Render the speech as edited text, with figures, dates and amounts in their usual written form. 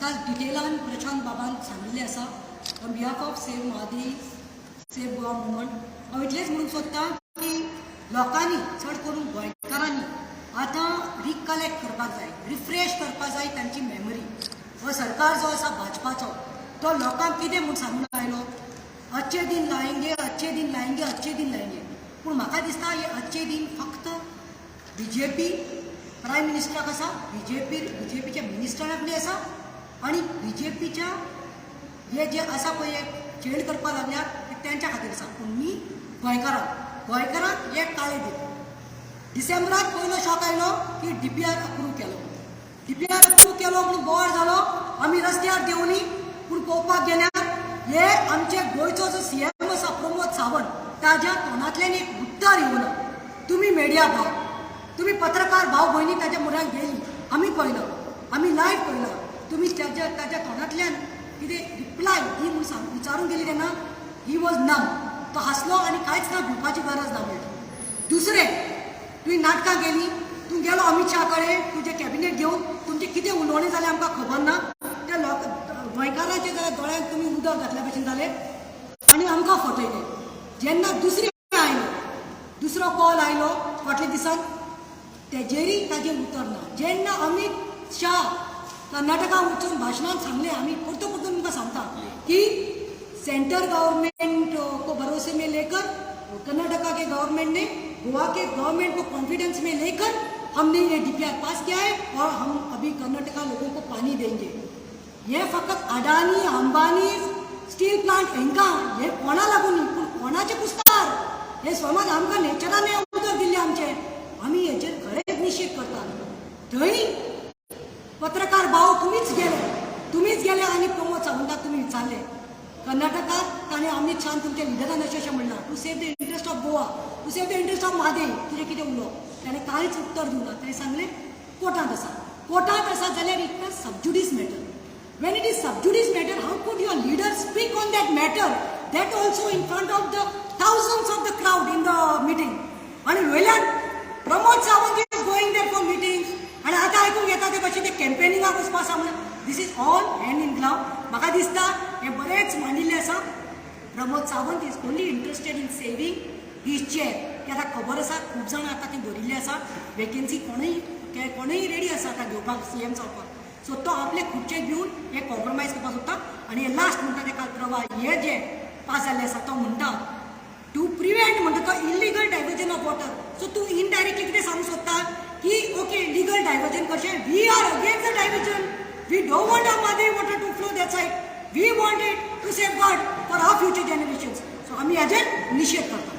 आतां डिटेलान प्रशांत बाबान सांगिल्लें आसा. On behalf of Save Mhadei, Save Goa Movement, हांव इतलेंच म्हणूंक सोदतां की लोकांनी, चड करून गोंयकारांनी आतां रिकलेक्ट करपाक जाय, रिफ्रेश करपाक जाय तांची मेमरी. हो सरकार जो आसा भाजपाचो, तो लोकांक कितें म्हूण सांगून आयलो? अच्छे दिन लाएंगे, अच्छे दिन लाएंगे, अच्छे दिन लाएंगे. पूण म्हाका दिसता हे अच्छे दिन फक्त बीजेपी प्रायम मिनिस्टराक आसा, बीजेपीच्या मिनिस्टराक बी आसा आनी बीजेपीच्या हे जे आसा पळय, हे खेळ करपाक लागल्यात, ते तेंच्या खातीर आसा. पूण मी गोंयकारांक, गोंयकारांक हे काळे दिन. डिसेंबरात पयलो शॉक आयलो की डीपीआर अप्रूव केलो. डीपीआर अप्रूव केलो म्हणून बोवाळ जालो, आमी रस्त्यार देंवली. पूण पळोवपाक गेल्यार हे आमचे गोंयचो जो सीएम आसा प्रमोद सावंत, ताज्या तोंडांतल्यान एक उत्तर येवना. तुमी मिडिया भाव, तुमी पत्रकार भाव भयणी ताच्या मुऱ्यांत गेली, आमी पळयलो, आमी लायव्ह पळयलो. तुमी ताच्या तोंडांतल्यान कितें रिप्लाय दी म्हूण सांग विचारून गेली तेन्ना he was numb. तो हांसलो आनी कांयच ना, भिवपाची गरज ना म्हणटा. दुसरें, तुवें नाटकां केली. तूं गेलो अमीत शाह कडेन तुजें कॅबिनेट घेवन. तुमचें कितें उलोवणें जालें आमकां खबर ना. त्या लोक गोंयकारांच्या जाल्यार दोळ्यांत तुमी उदक घातल्या भशेन जालें आनी आमकां फटयलें. जेन्ना दुसरें आयलो, दुसरो कॉल आयलो फाटल्या दिसान, तेजेरय ताजें उतर ना. जेन्ना अमीत शाह कर्नाटका वचून भाशणान सांगलें, आमी परतून परतून तुमकां सांगता की सेंटर गवर्नमेंट को भरोसे में लेकर, कर्नाटका के गवर्नमेंट ने गोवा के गवर्नमेंट को कॉन्फिडेंस में लेकर हमने ये डीपीआर पास किया है और हम अभी कर्नाटका लोगों को पानी देंगे. हे फकत अडानी, अंबानी, स्टील प्लांट हेंकां, हे कोणा लागून न्ही, पूण कोणाचे कुस्तार. हे समज आमकां नेचरान हें उदक दिल्लें आमचें. आमी हेचेर खरेंच निशेध करतात. थंय पत्रकार भाव तुमीच गेले, तुमीच गेले आनी प्रमोद सावंताक तुमी विचारले कर्नाटकात. ताणें, अमीत शहान, तुमच्या लिडरान अशें अशें म्हणलां, to save the interest of Goa, to save the interest of Mhadei, तुजें कितें उलोवप? ताणें कांयच उत्तर दिवना. ताणें सांगलें कोर्टांत आसा. कोर्टांत आसा जाल्यार it is sub judice matter. When it is sub judice matter, how could your leader speak on that matter, that also in front of the thousands of the crowd in the meeting? आणि वयल्यान Pramod Sawant is going there for meetings आणि आतां आयकूंक येता ते कशें ते कॅम्पेनिंगाक वचपा आसा म्हणून. This is all hand in glove. म्हाका दिसता हें बरेंच मांडिल्लें आसा. Pramod Sawant is only interested in saving his chair. की आतां खबर आसा, खूब जाणां आतां ती भरिल्ली आसा वेकेन्सी, कोणूय कोणूय रेडी आसा आतां घेवपाक, सीएम जावपाक. सो तो आपले खुर्चेक घेवन हे कॉम्प्रोमायज करपाक सोदता. आनी हे लास्ट म्हणटा ते काल प्रवाह हे जे पास जाल्ले आसा, तो म्हणटा टू प्रिवेंट म्हणटा तो illegal diversion of water. So तूं इनडायरेक्टली कितें सांगूंक सोदता की ओके, लिगल डायवर्जन कशें? We are against the diversion. We don't want our Mhadei water to flow that side. We want it to safeguard for our future generations. So आमी हाजेर निशेध करता.